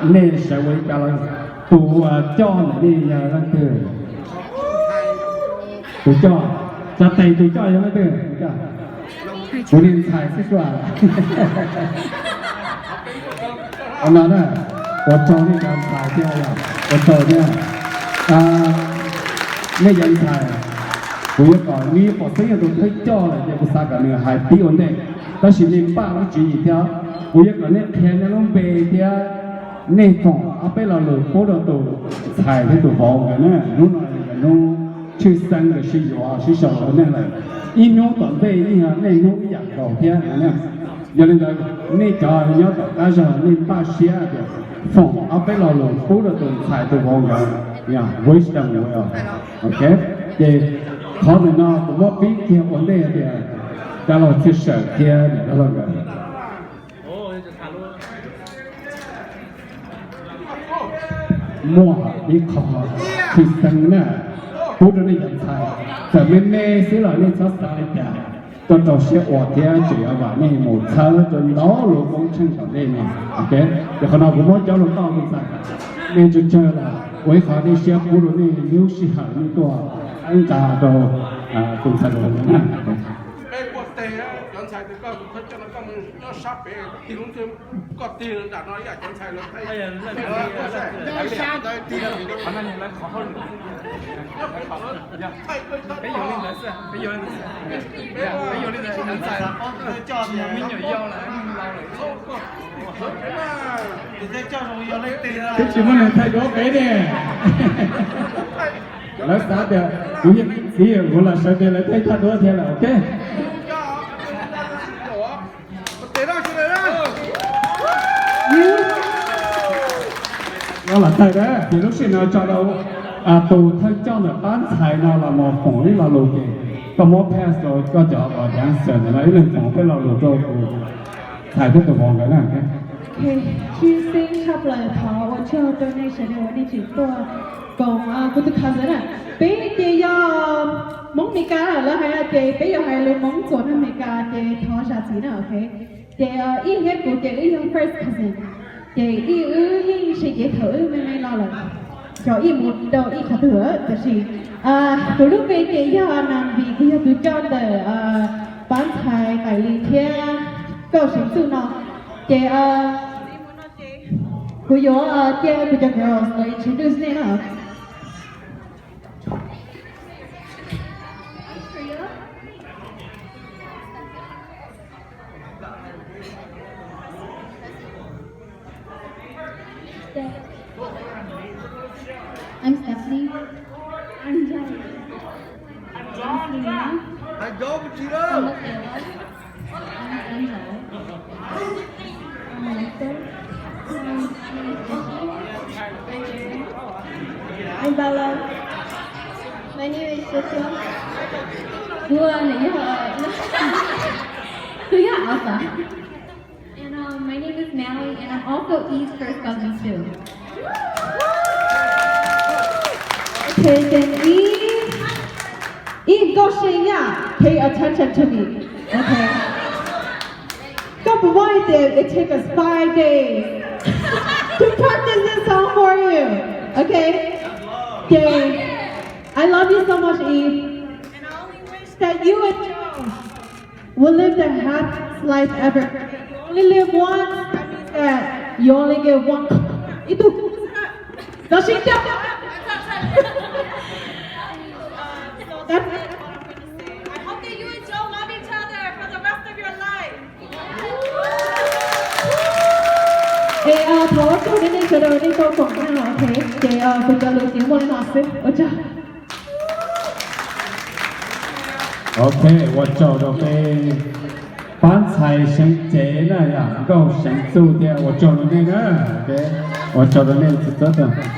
Nej sawv ua ib co los, tus coj ntawm nej yog leej twg? Tus coj, tsa tes, tus coj yog leej twg? Kuv niag ntxhais xwb sua. No na, ua tsaug nej cov ntxhais thiab, ua tsaug thiab. Nej cov ntxhais, kuv yuav kom, nws yuav pom xeeb yog tus thawj coj lawm ces kuv xav kom nws hais pib ua ntej, tab sis nej npaj lub tswv yim thiab. Kuv yuav kom nej qhia nej lub npe thiab nej foom ob peb lo lus pub rau tus ntxhais thiab tus vauv nkawd na. Hnub no yog nkawd hnub tshwj xeeb, nkawd sib yuav sib sau ua neej lawm. Ib hnub tom ntej yeej yog nej hnub ib yam nkaus thiab. Yog li ntawd, nej cov nyob tom qab zog nej npaj siab tias foom ob peb lo lus pub rau tus ntxhais tus vauv nkawd, wisdom, ok. Ces qhov ntawm no kuv muab pib kiag ua ntej tias Dab Laug Txhiaj Sawm thiab niam Dab Laug nkawd muaj ib qho tshwj xeeb na, pub rau nej cov ntxhais. Txawm me me xwb los nej txhob xav li cas, koj rau siab ua thiab tseem yuav vam nej mus txhawb rau ntau lub koob tsheej tom ntej no, ok. Ces qhov no kuv muab coj los tau tus ntxhais, nej tsawg tsawg los ua ib qho nej siab pub rau nej lub sij hawm nej tuaj txhawb nqa rau tus ntxhais los na. Twb tsis muaj neeg thaij duab peb ne. Lawv xav tias kuv yog txiv, kuv los sawv tes lawv thaij thaij duab thiab lawm, ok. Los tawm, ces lub sij hawm no tso rau tus thawj coj ntawm pab ntxhais no los mus foom ib lo lus ces koj muab pass rau koj cov uas dancer ntawm no ib leeg foom peb lo lus rau tus ntxhais thiab tus vauv nkawd na. Tshwj xeeb tshaj plaws thov ua tsaug rau nej sawv daws uas nej tseem tuaj koom kuv tus cousin na. Peb ces yog Hmoob Amelikas, lawv hais tias peb yog hais lus Hmoob txuas rau Amelikas ces thov zam txim na, ok. Ces Ib thiab kuv ces wb yog first cousin, ces Ib wb yeej sib cev thaum wb me me no lawm, xyov Ib mus rau Ib qhov twg lawm, tab sis kuv lub npe ces yog Nas Npis, kuv yog tus coj ntawm pab ntxhais Maim Lis thiab Nkauj Seev Txuj no. Ces kuv yuav cia kuv cov girls los introduce nej na. I'm Stephanie. I'm Johnny. I'm Johnny. I'm Selena. I'm Johnny. I'm Michaela. I'm Angela. I'm Lisa. I'm Bella. My name is Joshua. Kuv yog, kuv yog Alpha. And um, my name is Natalie, and I'm also E's first cousin too. Okay, then Eve, Eve, go sing, yeah. Pay attention to me. Okay. Koj puas paub tias it take us five days to practice this song for you. Okay? Okay. I love you so much, Eve. And I only wish that you and Joe will live the happiest life ever. You only live once, that means that you only get one. Ib tug kub xwb na. Koj sib coj. So that's it. I hope that you and Joe love each other for the rest of your life. Es thov ua tsaug rau nej sawv daws nej tau koom na, ok. Ces kuv cov lus ces muaj li no xwb, ua tsaug. Ok, ua tsaug rau peb pab ntxhais Seev Cev na, yog Nkauj Seev Txuj thiab, ua tsaug rau nej na. Ua tsaug rau nej txhua txhua tus.